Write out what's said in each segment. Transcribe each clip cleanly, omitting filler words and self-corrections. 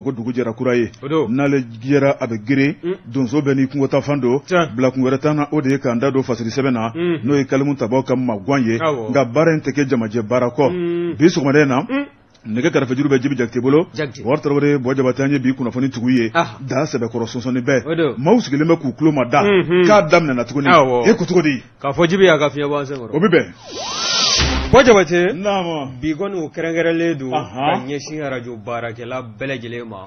Ko dugu jɛra kura ye, n'ale jɛra a bɛ geren, donso bɛɛ n'i kungotafan don, bilakun wɛrɛ t'an na, o de ye k'an da don fasiri sɛbɛn na, n'o ye kalimu tabaw ka magwan ye. Nka baara in tɛ kɛ jamajɛ baara kɔ. Bi sɔgɔmada in na, nɛgɛ karafejuru bɛ Jibi Jakite bolo. Bakari Tarawele, Buwa Jabate, an ye bi kunnafoni tigiw ye da sɛbɛkɔrɔ sɔsɔni bɛɛ. Maaw sigilen bɛ k'u tulo ma da k'a daminɛna tuguni. E ko cogo di? K'a fɔ Jibi y'a ka fiɲɛ bɔ an sen kɔrɔ. O bɛ bɛn. Buwa Jabate, naamu, bi kɔni o kɛrɛnkɛrɛnlen don ka ɲɛsin arajo baarakɛla bɛɛ lajɛlen ma,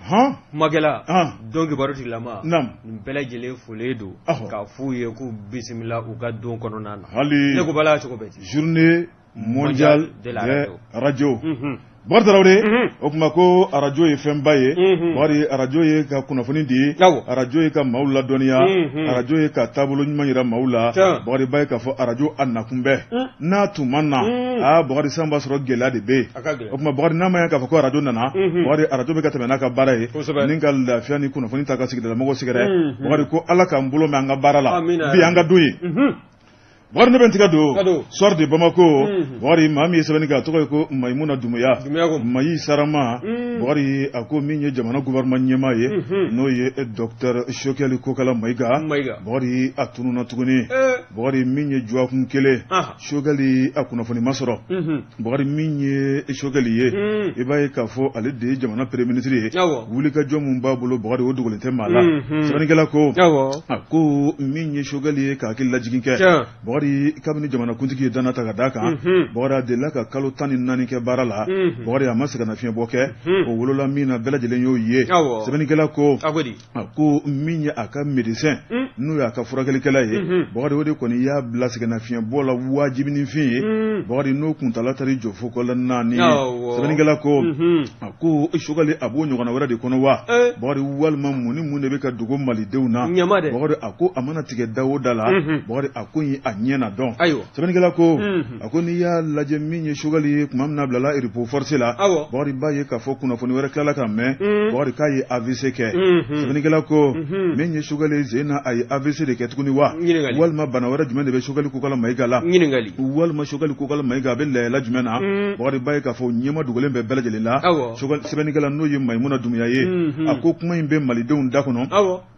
kumakɛla, don kibaru tigilama, nin bɛɛ lajɛlen folen don k'a f'u ye k'u bisimila u ka don kɔnɔna na. Hali ne ko bala cogo bɛ di? Journée mondiale de la radio. Bakari Tarawele, o tuma ko arajo ye fɛnba ye. Bakari, arajo ye ka kunnafoni di, arajo ye ka maaw ladɔnniya, arajo ye ka taabolo ɲuman jira maaw la. Bakari, b'a ye k'a fɔ arajo a nakun bɛɛ n'a tun ma na, aa Bakari, san b'a sɔrɔ gɛlɛya de bɛ yen. O tuma Bakari, n'a ma ɲɛ k'a fɔ ko arajo nana, Bakari, arajo bɛ ka tɛmɛ n'a ka baara ye ni ka lafiya ni kunnafoni ta ka sigidalamɔgɔw sɛgɛrɛ. Bakari, ko Ala k'an bolo mɛn an ka baara la, bi an ka don ye. Bakari, ne bɛ n tigɛ don Soir de Bamako. Bakari, maa min ye sɛbɛnni kɛ, a tɔgɔ ye ko Mayimuna Dumuya Mayi Sarama. Bakari, a ko min ye jamana gouvernement ɲɛmaa ye, n'o ye docteur Choguel Kokala Mayiga, Bakari, a tununna tuguni. Bakari, min ye dɔgɔkun kelen, Choguel a kunnafoni ma sɔrɔ. Bakari, min ye Choguel ye, i b'a ye k'a fɔ ale de ye jamana premier ministre ye. Wulikajɔ min b'a bolo, Bakari, o dogolen tɛ maa la. Sɛbɛnnikɛla ko, a ko min ye Choguel ye, ka hakili lajigin kɛ, Bakari, kabini jamanakuntigi ye danna ta ka d'a kan, Bakari, a delila ka kalo 14 kɛ baara la. Bakari, a ma sɛgɛnnafiɲɛbɔ kɛ. O wolola min na, bɛɛ lajɛlen y'o ye. Sɛbɛnnikɛla ko, a ko min ye a ka médecin, n'o y'a ka furakɛlikɛla ye, Bakari, o de kɔni y'a bila sɛgɛnnafiɲɛbɔ la wajibinifin ye, Bakari, n'o kuntala taar'i jɔ fo kalo 4 ye. Sɛbɛnnikɛla ko, a ko Choguel a b'o ɲɔgɔnna wɛrɛ de kɔnɔ wa? Bakari, walima mun ni mun de bɛ ka dogo malidenw na? Bakari, a ko a mana tigɛ da o da la, Bakari, a ko in a ɲɛ na dɔn. Sɛbɛnnikɛla ko, a ko n'i y'a lajɛ, min ye Choguel ye, tuma min na a bilala repos forcé la, Bakari, b'a ye k'a fɔ kunnafoni wɛrɛ tilala ka mɛn, Bakari, k'a ye AVC kɛ. Sɛbɛnnikɛla ko, min ye Choguel ye sen na, a ye AVC de kɛ tuguni wa, walima bana wɛrɛ jumɛn de bɛ Choguel Kokala Mayiga la, walima Choguel Kokala Mayiga a bɛ lahala jumɛn na? Bakari, b'a ye k'a fɔ ɲɛma dogolen bɛ bɛɛ lajɛlen la. Sɛbɛnnikɛla, n'o ye Mayimuna Dumuya ye, a ko kuma in bɛ malidenw da kɔnɔ,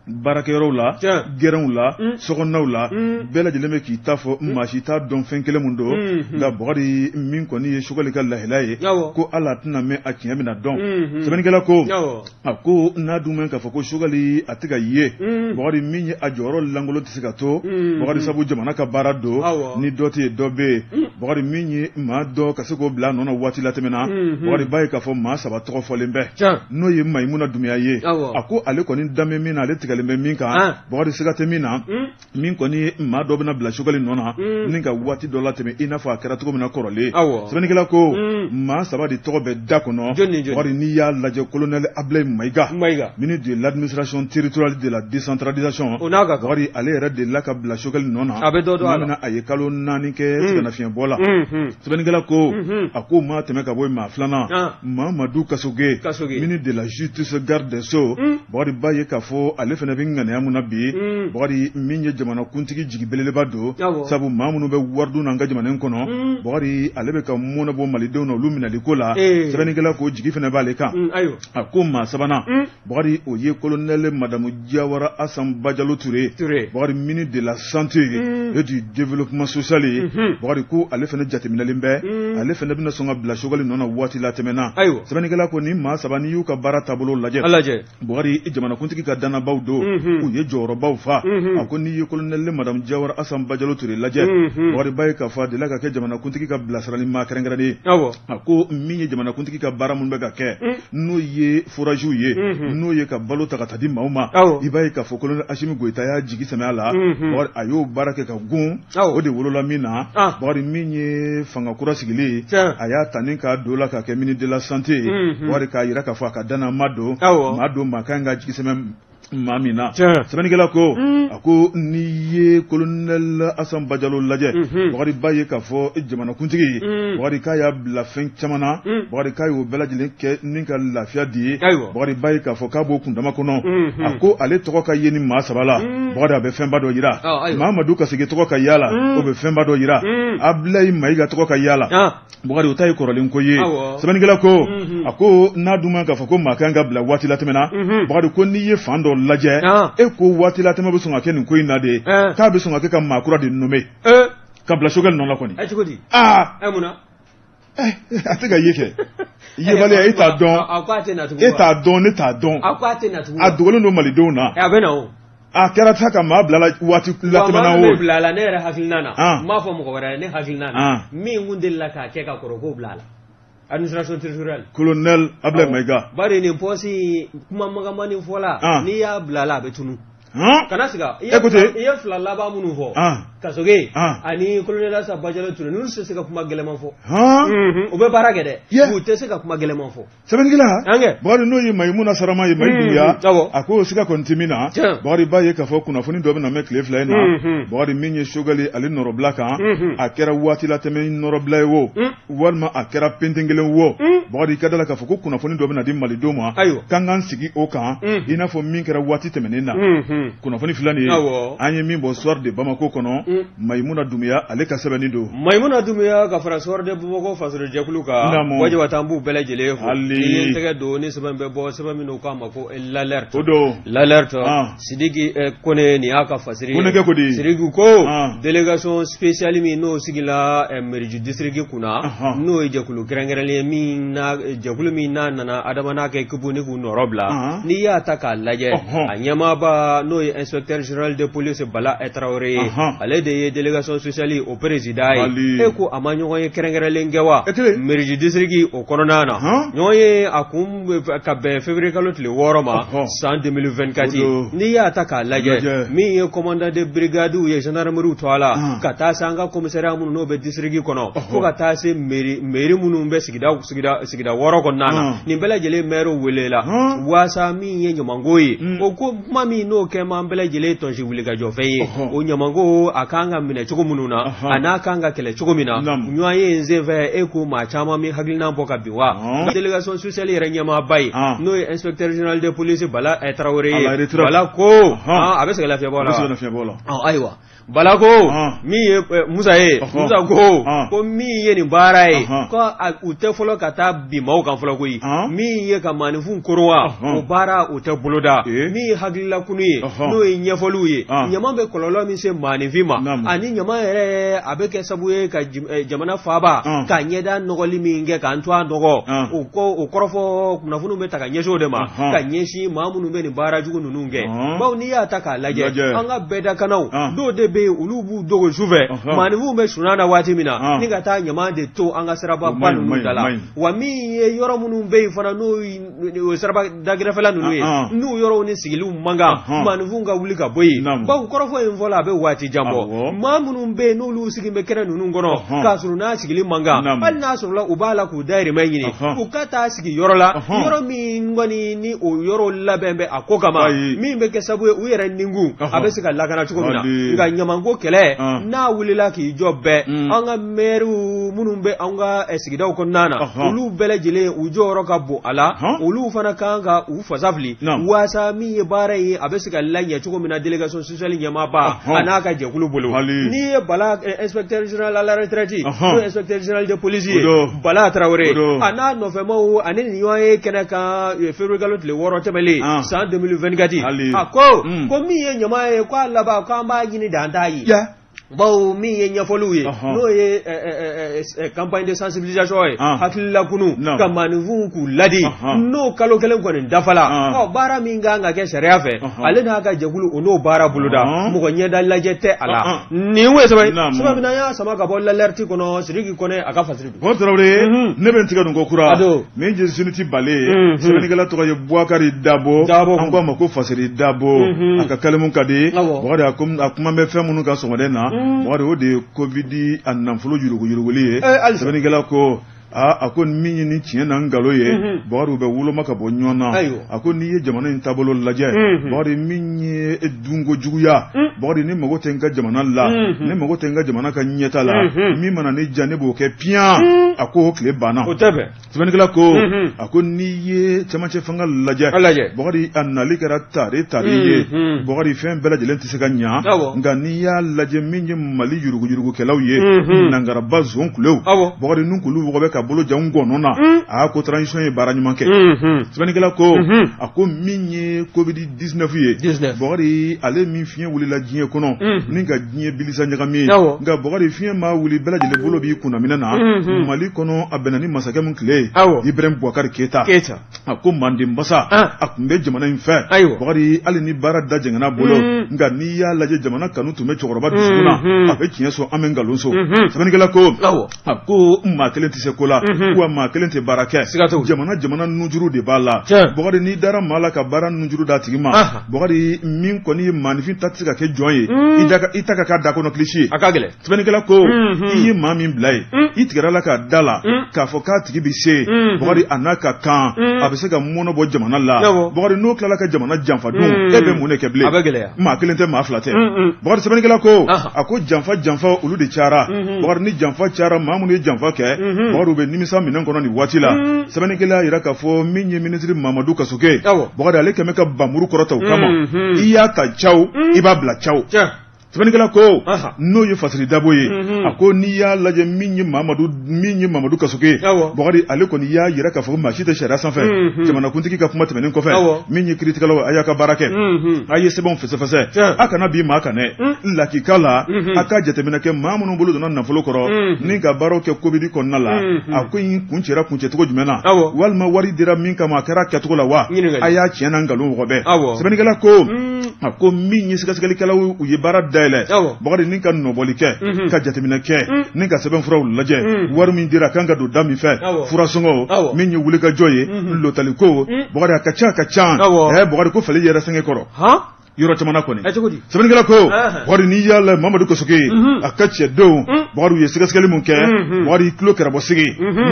baarakɛyɔrɔw la, gɛrɛnw la, sokɔnɔnaw la, bɛɛ lajɛlen bɛ k'i ta fɔ, maa si t'a dɔn fɛn kelen mun don. Nka Bakari, min kɔni ye Choguel ka lahala ye, ko ala tɛna mɛn, a tiɲɛ bɛna dɔn. Sɛbɛnnikɛla ko, a ko n'a dun mɛn k'a fɔ ko Choguel a tɛ ka ye, Bakari, min ye a jɔyɔrɔ lankolon tɛ se ka to, Bakari, sabu jamana ka baara don, ni dɔ tɛ yen, dɔ bɛ yen. Bakari, min ye maa dɔ ka se k'o bila a nɔ na waati latɛmɛna, Bakari, b'a ye k'a fɔ maa saba tɔgɔ fɔlen bɛ, n'o ye Mayimuna Dumuya ye. A ko ale kɔni danbɛ min na, ale tigɛlen bɛ min kan, Bakari, siga tɛ min na, min kɔni maa dɔ bɛna bila Choguel nɔ na ni ka waati dɔ latɛmɛ, i n'a fɔ a kɛra cogo min na kɔrɔlen. Sɛbɛnnikɛla ko maa saba de tɔgɔ bɛ da kɔnɔ. Bakari, n'i y'a lajɛ, colonel Ablaye Mayiga, ministre de l'administration territoriale de la décentralisation, Bakari, ale yɛrɛ delila ka bila Choguel nɔ na, tuma min na a ye kalo 4 kɛ sɛgɛnnafiɲɛbɔ la. Sɛbɛnnikɛla ko, a ko maa tɛmɛ ka bɔ maa filanan, Mamadu Kasoge, ministre de la justice, garde des sceaux. Bakari, b'a ye k'a fɔ ale fana bɛ ŋaniya mun na bi, Bakari, min ye jamanakuntigi jigi belebeleba don, sabu maa minnu bɛ waridun na an ka jamana in kɔnɔ, Bakari, ale bɛ ka mɔnɛ bɔ malidenw na olu minɛli ko la. Sɛbɛnnikɛla ko jigi fana b'ale kan. A ko maa sabanan, Bakari, o ye colonel Madamu Jawara Asan Bajalo Ture, Bakari, ministre de la santé et du développement social ye. Bakari ko ale fana jateminɛlen bɛ, ale fana bɛna sɔn ka bila Choguel nɔ na waati latɛmɛna. Sɛbɛnnikɛla ko ni maa saba, n'i y'u ka baara taabolo lajɛ, Bakari, jamanakuntigi ka dannabaw don, u ye jɔyɔrɔbaw fa. A ko n'i ye colonel Madamu Jawara Asan Bajalo Ture lajɛ, Bakari, b'a ye k'a fɔ a delila ka kɛ jamanakuntigi ka bilasirali maa kɛrɛnkɛrɛnnen ye. A ko min ye jamanakuntigi ka baara minnu bɛ ka kɛ, n'o ye foragew ye, n'o ye ka balo ta ka taa di maaw ma, i b'a ye k'a fɔ colonel Asimi Goyita y'a jigi sɛmɛ a la. Bakari, a y'o baara kɛ ka gun, o de wolola min na, Bakari, min ye fanga kura sigilen ye, a y'a ta ni k'a don la k'a kɛ ministre de la santé ye. Bakari, k'a jira k'a fɔ a ka danna ma don, maa don, maa ka kan ka jigi sɛmɛ. maa min na. Sɛbɛnnikɛla ko, a ko n'i ye colonel Asan Bajalo lajɛ, Bakari b'a ye k'a fɔ jamanakuntigi Bakari k'a y'a bila fɛn caman na, Bakari k'a y'o bɛɛ lajɛlen kɛ ni ka lafiya di ye. Bakari b'a ye k'a fɔ k'a b'o kundama kɔnɔ. A ko ale tɔgɔ ka ye ni maa saba la, Bakari a bɛ fɛnba dɔ jira. Mamadu Kasige tɔgɔ ka y'a la, o bɛ fɛnba dɔ jira. Abulayi Mayiga tɔgɔ ka y'a la, Bakari o ta ye kɔrɔlen ko ye. Sɛbɛnnikɛla ko, a ko n'a dun man k'a fɔ ko maa kan ka bila waati latɛmɛ na, Bakari ko n'i ye fan dɔ lajɛ, e ko waati latɛmɛ bɛ sɔn ka kɛ nin ko in na de, k'a bɛ sɔn ka kɛ ka maa kura de nommer ka bila Sogɛli nɔ la kɔni. Cogo di? Aa, mun na? A tɛ ka ye kɛ yebaliya, e t'a dɔn, e t'a dɔn, ne t'a dɔn, a dogolen don malidenw na. A bɛ na o. A kɛra sa ka maa bila la waati latɛmɛ na o. Wa maa min bɛ bila a la, ne yɛrɛ hakilina na, n b'a fɔ mɔgɔ wɛrɛ ye, ne hakilina na, min kun delila k'a kɛ ka kɔrɔ, k'o bila a la, administration territoriale. Colonel Ablaye Mayiga. Bari nin poste in, kuma magamani fɔla, n'i y'a bila a la, a bɛ tunu. Kana siga. I ye fila laban minnu fɔ, Kasoge ani colonel Asa Bajalo Ture, ninnu tɛ se ka kuma gɛlɛman fɔ. U bɛ baara kɛ dɛ, u tɛ se ka kuma gɛlɛman fɔ. Sɛbɛnnikɛla Bakari, n'o ye Mayimuna Sarama ye, Mayi Dunbiya, a ko siga kɔni tɛ min na, Bakari b'a ye k'a fɔ kunnafoni dɔ bɛ na mɛn tile 2 in na. Bakari, min ye Sogɛli ale nɔrɔbila kan, a kɛra waati latɛmɛ nɔrɔbila ye o, walima a kɛra penten kelen wo, Bakari, i ka da la k'a fɔ ko kunnafoni dɔ bɛ na di malidenw ma k'an k'an sigi o kan, i n'a fɔ min kɛra waati tɛmɛnen na. Kunnafoni filɛ nin ye, an ye min bɔ Soir de Bamako kɔnɔ, Mayimuna Dunbiya ale ka sɛbɛnni don. Mayimuna Dunbiya ka fara Soir de Bamako fasojɛkulu kan, Wajibata, an b'u bɛɛ lajɛlen fo. N'i ye n tɛgɛ don ni sɛbɛn bɛ bɔ, sɛbɛn min k'a ma ko L'Alerte. O don. L'Alerte, Sidiki Kone, nin y'a ka fasiri ye. Kone kɛ ko di? Sidiki ko délégation spéciale min n'o sigila Meriji district kunna, n'o ye jɛkulu kɛrɛnkɛrɛnlen ye min na, jɛkulu min n'a nana Adama n'a ka équipe ni k'u nɔrɔ bila, n'i y'a ta k'a lajɛ, a ɲɛmaaba n'o ye inspecteur général de police Bala Traoré ye, ale de ye délégation spéciale o président ye. E ko a ma ɲɔgɔn ye kɛrɛnkɛrɛnlen kɛ wa Meriji district o kɔnɔna na? Ɲɔgɔn ye a kun ka bɛn février kalo tile 6 ma san 2024. N'i y'a ta k'a lajɛ, min ye commandant de brigade ye gendarmerie to a la, ka taa se an ka commissariat minnu n'o bɛ district kɔnɔ, fo ka taa se mairie minnu bɛ sigida sigida 6 kɔnɔna na, nin bɛɛ lajɛlen maire welela waasa min ye ɲamanko ye, o ko kuma min n'o kɛ man bɛɛ lajɛlen tɔnsi wulikajɔfɛn ye, o ɲamanko a kan ka minɛ cogo minnu na, a n'a kan ka kɛlɛ cogo min na. Ɲɔgɔn ye in senfɛ, e ko maa caman min hakilina bɔ ka bin wa, délégation spéciale yɛrɛ ɲɛmaaba ye, n'o ye inspecteur général de police Bala Traoré ye. Bala ko a bɛ sɛgɛn lafiɲɛbɔ la. Ayiwa, Bala ko min ye Musa ye, Musa ko min ye nin baara ye, ko u tɛ fɔlɔ ka taa bin maaw kan fɔlɔ koyi. Min ye ka maaninfin koron wa, o baara o tɛ boloda. Min ye hakililakunu ye, n'o ye ɲɛfɔliw ye, ɲama bɛ kɔlɔlɔ min se maaninfin ma, ani ɲama yɛrɛ a bɛ kɛ sababu ye ka jamana faaba ka ɲɛda nɔgɔli min kɛ, k'an to a nɔgɔ, o ko o kɔrɔfɔ kunnafoniw bɛ ta ka ɲɛsin o de ma, ka ɲɛsin maa minnu bɛ nin baara jugu ninnu kɛ. Bawo n'i y'a ta k'a lajɛ, an ka bɛɛdakanaw dɔw de bɛ yen, olu b'u dogo sufɛ, maaninfinw bɛ sunaa na waati min na, ni ka taa ɲama de to an ka siraba ba ninnu da la. Wa min ye yɔrɔ minnu bɛ yen fana, n'o ye siraba dagɛrɛfɛla ninnu ye, n'u yɔrɔw ni sigiliw man kan, maaninfinw ka wuli ka bɔ yen. Bawo kɔrɔfɔ in fɔla, a bɛ waati jan bɔ. Maa minnu bɛ yen n'olu sigi bɛ kɛnɛ ninnu kɔnɔ k'a sɔrɔ n'a sigili man kan, hali n'a sɔrɔla u b'a la k'u dahirimɛ ɲini, u ka taa sigi yɔrɔ la, yɔrɔ min kɔni ni o yɔrɔ labɛn bɛ a ko kama, min bɛ kɛ sababu ye u yɛrɛ ninkun a bɛ se ka lakana cogo min na. Nka ɲamanko kɛlɛ n'a wulila k'i jɔ bɛɛ, an ka mɛriw minnu bɛ an ka sigidaw kɔnɔna na, olu bɛɛ lajɛlen u jɔyɔrɔ ka bon a la. Olu fana kan ka u fasa fili waasa min ye baara ye, a bɛ se ka laɲɛ cogo min na délégation spéciale ɲɛmaaba a n'a ka jɛkulu bolo. N'i ye Bala, inspecteur général à la retraite, n'o ye inspecteur général de police ye, Bala Traoré, a n'a nɔfɛmaw ani nin ɲɔgɔn ye kɛnɛ kan février kalo tile 6 tɛmɛlen san 2024, a ko ko min ye ɲama ye, k'a laban k'an b'a ɲini dan t'a ye. Bawo min ye ɲɛfɔliw ye, n'o ye campagne de sensibilisation ye, hakililakunu ka maaninfinw k'u ladi, n'o kalo kelen kɔni dafala, ɔ baara min kan ka kɛ sariya fɛ, ale n'a ka jɛkulu o n'o baara boloda, mɔgɔ ɲɛda lajɛ tɛ a la. Nin ye sɛbɛn sɛbɛn min an y'a sama ka bɔ L'Alerte kɔnɔ, Sidiki Kɔnɛ a ka fasiri don. Bɔn Tarawele, ne bɛ n tigɛ don ko kura min ye Zénith bale ye, sɛbɛnnikɛla tɔgɔ ye Bubakari Dabo, an ko a ma ko Fasiri Dabo, a ka kalimu ka di. Bakari, a kuma bɛ fɛn minnu kan sɔgɔmada in na, Bakari, o de ye Covid a nafolo yuruguyuruguli ye. Sɛbɛnnikɛla ko Aa, a ko min ye ni tiɲɛ na nkalon ye, Bakari, u bɛ woloma ka bɔ ɲɔgɔn na. A ko n'i ye jamana in taabolo lajɛ, Bakari, min ye dunko juguya, Bakari, ni mago tɛ n ka jamana la, ne mago tɛ n ka jamana ka ɲɛta la, min mana ne diya, ne b'o kɛ piyan. A ko o tile banna. O tɛ bɛn. Sɛbɛnnikɛla ko, a ko n'i ye cɛmancɛ fanga lajɛ, Bakari, a nali kɛra tare tare ye. Bakari, fɛn bɛɛ lajɛlen tɛ se ka ɲa, nka n'i y'a lajɛ, min ye Mali yuruguyurugukɛlaw ye, nangaraba zon kulew, Bakari, n'u k'olu wɔgɔbɛ ka bolo ja ngɔnɔ na, a ko transition ye baara ɲuman kɛ. Sɛbɛnnikɛla ko, a ko min ye Covid 19 ye, Bakari, ale min fiɲɛ wulila diɲɛ kɔnɔ ni ka diɲɛ bilisa ɲagami, nka Bakari, fiɲɛ maa wuli, bɛɛ lajɛlen bolo b'i kunnaminɛ na. Mali kɔnɔ, a bɛnna ni masakɛ min tile ye, Ibrahim Boubacar Keita, a ko manden basa, a tun bɛ jamana in fɛ. Bakari, hali ni baara da jɛngɛnna bolo, nka n'i y'a lajɛ, jamana kanu tun bɛ cɛkɔrɔba dusukun na. A bɛ tiɲɛ sɔn, an bɛ nkalon sɔn. Sɛbɛnnikɛla ko, a ko maa kelen tɛ se ko la, wa maa kelen tɛ baara kɛ. Jamana nujuru de b'a la. Bakari, n'i dara maa la ka baara nujuru d'a tigi ma, Bakari, min kɔni ye maaninfin ta tɛ se ka kɛ jɔn ye, i ta ka k'a da kɔnɔ kilisi ye. A ka gɛlɛn. Sɛbɛnnikɛla ko, i ye maa min bila yen, i tigɛra la k'a da la k'a fɔ k'a tigi bɛ se, Bakari, a n'a ka kan, a bɛ se ka mɔnɔ bɔ jamana la. Bakari, n'o tilala ka jamana janfa dun, e bɛ mun de kɛ bilen? A bɛ gɛlɛya. Maa kelen tɛ, maa fila tɛ. Bakari, sɛbɛnnikɛla ko, a ko janfa janfa, olu de cayara. Bakari, ni janfa cayara, maa minnu ye janfa kɛ, Bakari, u bɛ nimisa minɛn kɔnɔ nin waati la. Sɛbɛnnikɛla y'a jira k'a fɔ min ye minisiri Mamadu Kasoge, Bakari, ale kɛmɛ ka bamuru kɔrɔta o kama. I y'a ta caw, i b'a bila caw. Sɛbɛnnikɛla ko, n'o ye Fasiri Dabo ye, a ko n'i y'a lajɛ, min ye Mamadu Kasoge, Bakari, ale kɔni y'a jira k'a fɔ maa si tɛ sariya sanfɛ. Jamanakuntigi ka kuma tɛmɛnen kɔfɛ, min ye kiiritigɛlaw, a y'a ka baara kɛ, a ye sɛbɛnw fɛsɛfɛsɛ, a kana bi maa kan dɛ. Lakika la, a ka jateminɛ kɛ, maa minnu bolo donna nafolo kɔrɔ ni ka baaraw kɛ Covid kɔnɔna la, a ko in kun cɛra kuncɛcogo jumɛn na, walima wari dira min kama, a kɛra kɛcogo la wa? A y'a tiɲɛ na nkalon wɔgɔbɛ. Sɛbɛnnikɛla ko, a ko min ye sɛgɛsɛgɛlikɛlaw, u ye baara dayɛlɛ, Bakari, ni ka nɔbɔli kɛ, ka jateminɛ kɛ, ni ka sɛbɛnfuraw lajɛ, wari min dira, a kan ka don da min fɛ, furasɔngɔ, min ye wulikajɔ ye, lotaliko, Bakari, a ka ca, a ka ca. Bakari, ko fali yɛrɛ sɛgɛn kɔrɔ yɔrɔ caman kɔni. Sɛbɛnnikɛla ko, Bakari, n'i y'a lajɛ, Mamadu Kasoge, a ka cɛdenw, Bakari, u ye sɛgɛsɛgɛli mun kɛ, Bakari, tulo kɛra bɔ sigi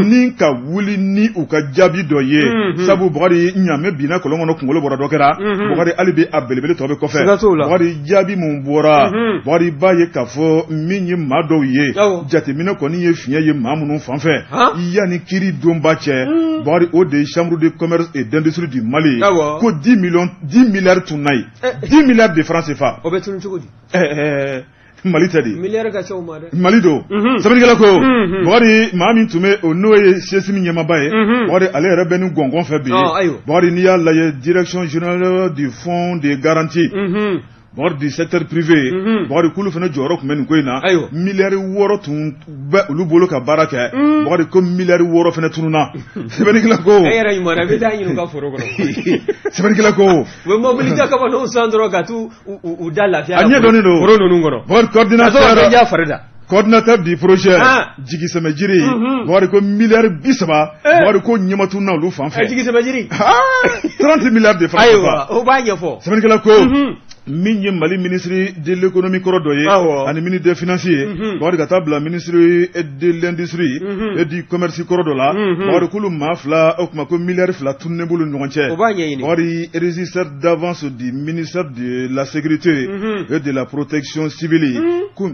ni ka wuli ni u ka jaabi dɔ ye, sabu Bakari, ɲaamɛ binna kɔlɔn kɔnɔ, kunkolo bɔra, dɔ kɛra. Bakari, hali bi a belebele tɔ bɛ kɔfɛ. Bakari, jaabi mun bɔra, Bakari, b'a ye k'a fɔ min ye maa dɔw ye, jateminɛ kɔni ye fiɲɛ ye maa minnu fan fɛ yanni kiiri donba cɛ, Bakari, o de ye Chambre de commerce et d'industrie du Mali, ko 10 millions, 10 milliards tun na ye, 10 milliards de francs CFA. O bɛ tunu cogo di? Mali tɛ de. Miliyari ka ca o ma dɛ. Mali don. Sɛbɛnnikɛla ko, Bakari, maa min tun bɛ o, n'o ye CSIM ɲɛmaaba ye, Bakari, ale yɛrɛ bɛ ni gɔngɔn fɛ bi. Bakari, n'i y'a lajɛ, Direction générale du fonds de garantie, Bakari, du secteur privé, Bakari, k'olu fana jɔyɔrɔ tun bɛ nin ko in na. Miliyari 6 tun bɛ olu bolo ka baara kɛ. Bakari, ko miliyari 6 fana tununna. Sɛbɛnnikɛla ko. E yɛrɛ ɲuman na, i bɛ taa ɲini u ka foro kɔnɔ. Sɛbɛnnikɛla ko. U bɛ mobili jakabanaw san dɔrɔn ka t'u u da lafiya. A ɲɛ dɔnnen don. Foro ninnu kɔnɔ. Bakari, coordinateur. Ka fari da. Coordinateur du projet, Jigi Sɛmɛjiri, Bakari, ko miliyari 30, Bakari, ko ɲɛma tununa olu fan fɛ. Jigi Sɛmɛjiri. 30 milliards de francs. Ayiwa, o b'a ɲɛfɔ. Sɛbɛnnikɛla ko, min ye Mali ministre de l'économie kɔrɔ dɔ ye, ani ministre des finances ye, Bakari, ka taa bila ministre de l'industrie et du commerce kɔrɔ dɔ la, Bakari, k'olu maa fila, o tuma ko miliyari 2 tununnen b'olu ni ɲɔgɔn cɛ. O b'a ɲɛɲini. Bakari, régisseur d'avance du ministère de la Sécurité et de la Protection civile, ko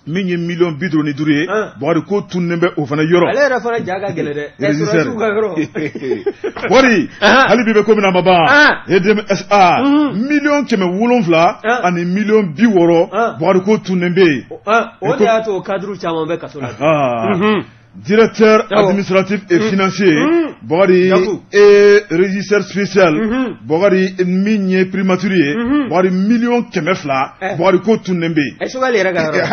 min ye miliyɔn 55 ye, Bakari, ko tununnen bɛ o fana yɔrɔ. Ale yɛrɛ fana ja ka gɛlɛn dɛ. Régisseur. Ka yɔrɔ. Wari, hali bi bɛ ko min na, a ma ban. EDM SA, miliyɔn 700 ani miliyɔn 60, Bakari, ko tununnen bɛ yen. O de y'a to cadre caman bɛ kaso la. Directeur administratif et financier, Bakari, et régisseur spécial, Bakari, min ye primature ye, Bakari, miliyɔn 200, Bakari, ko tununnen bɛ yen. Sogɛli yɛrɛ ka yɔrɔ.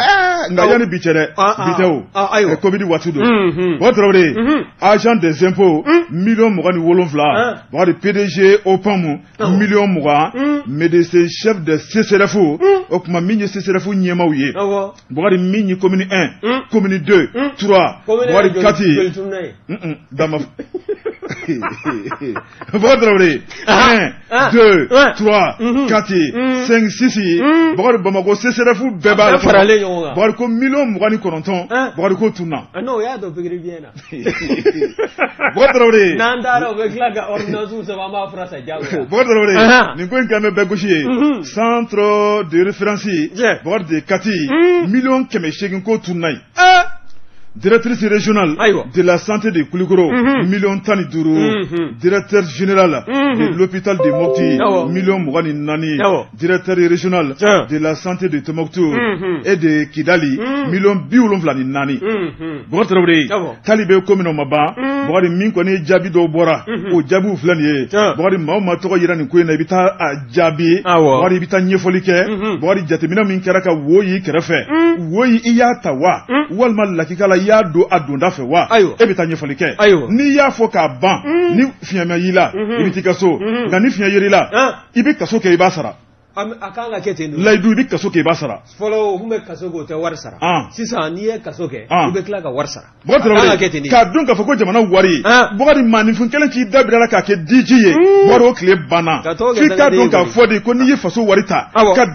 Nka yanni bi cɛ dɛ, bi tɛ o, Covid waati don. Bakari Tarawele, agent des impôts, miliyɔn 27, Bakari, PDG OPAM, miliyɔn 20, médecin chef de CCRF, o tuma min ye CCRF ɲɛmaaw ye, Bakari, min ye commune 1, commune 2, 3, Bakari, 4, dama. Bakari Tarawele, 1, 2, 3, 4, 5, 6. Bakari, Bamakɔ CSRéf bɛɛ b'a la faralen ɲɔgɔn kan. Bakari, ko 29 miliyɔn. Bakari, ko tunna. Non, o y'a dɔn pikiri biɲɛ na. Bakari Tarawele. N'an taara, u bɛ tila ka ordonnance sɛbɛn, an b'a fura san diyagoya. Bakari Tarawele, nin ko in kan bɛ bɛɛ gosi ye. Centre de référence, Bakari, de Kati, 800 millions ko tunna yen. Directrice régionale de la santé de Koulikoro, 15 millions. Directeur général de l'hôpital de Mopti, 24 millions. Directeur régional de la santé de Tombouctou et de Kidali, 74 millions. Bɔgɔ Tarawele, k'ale bɛ ko min na, o ma ban. Bakari, min kɔni ye jaabi dɔw bɔra, o jaabiw filɛ nin ye. Bakari, maa o maa tɔgɔ yira nin ko in na, i bɛ taa a jaabi. Bakari, i bɛ taa ɲɛfɔli kɛ. Bakari, jateminɛ min kɛra ka wo y'i kɛrɛfɛ, wo yi, i y'a ta wa, walima lakika la, i y'a don a donda fɛ wa? E bɛ taa ɲɛfɔli kɛ. N'i y'a fɔ k'a ban, ni fiɲɛ ma y'i la, i bɛ t'i ka so. Nka ni fiɲɛ yer'i la, i bɛ kaso kɛ, i b'a sara. A kan ka kɛ ten. Layidu, i bɛ kaso kɛ, i b'a sara. Fɔlɔ, o tun bɛ kaso kɛ, o tɛ wari sara. Sisan, n'i ye kaso kɛ, i bɛ tila ka wari sara. Bɔgɔ Tarawele, k'a dɔn k'a fɔ ko jamana wari, Bɔgɔri, maaninfin kelen k'i da bila la k'a kɛ diji ye, Bɔgɔri, o tile banna. F'i k'a dɔn k'a fɔ de ko n'i ye faso wari ta ka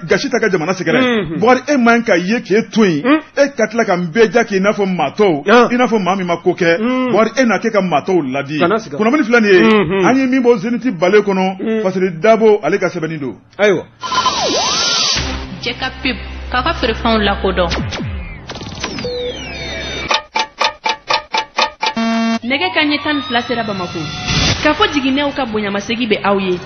gasi ta ka jamana sɛgɛrɛ, Bɔgɔri, e man ka ye k'e to yen, e ka tila ka n bɛɛ ja k'i n'a fɔ maa tɔw, i n'a fɔ maa min ma ko kɛ. Bɔgɔri, e n'a kɛ ka maa tɔw ladi. Kunnafoni filɛ nin ye, an ye min bɔ Zénith bale kɔnɔ, Fasiri Dabo, ale ka sɛbɛnni don. Ayiwa. Cɛ ka pub k'a ka feerefɛnw lakodɔn. Nɛgɛ ka ɲɛ 12 sera Bamako k'a fɔ jiginɛw ka bonyamasegi bɛ aw ye.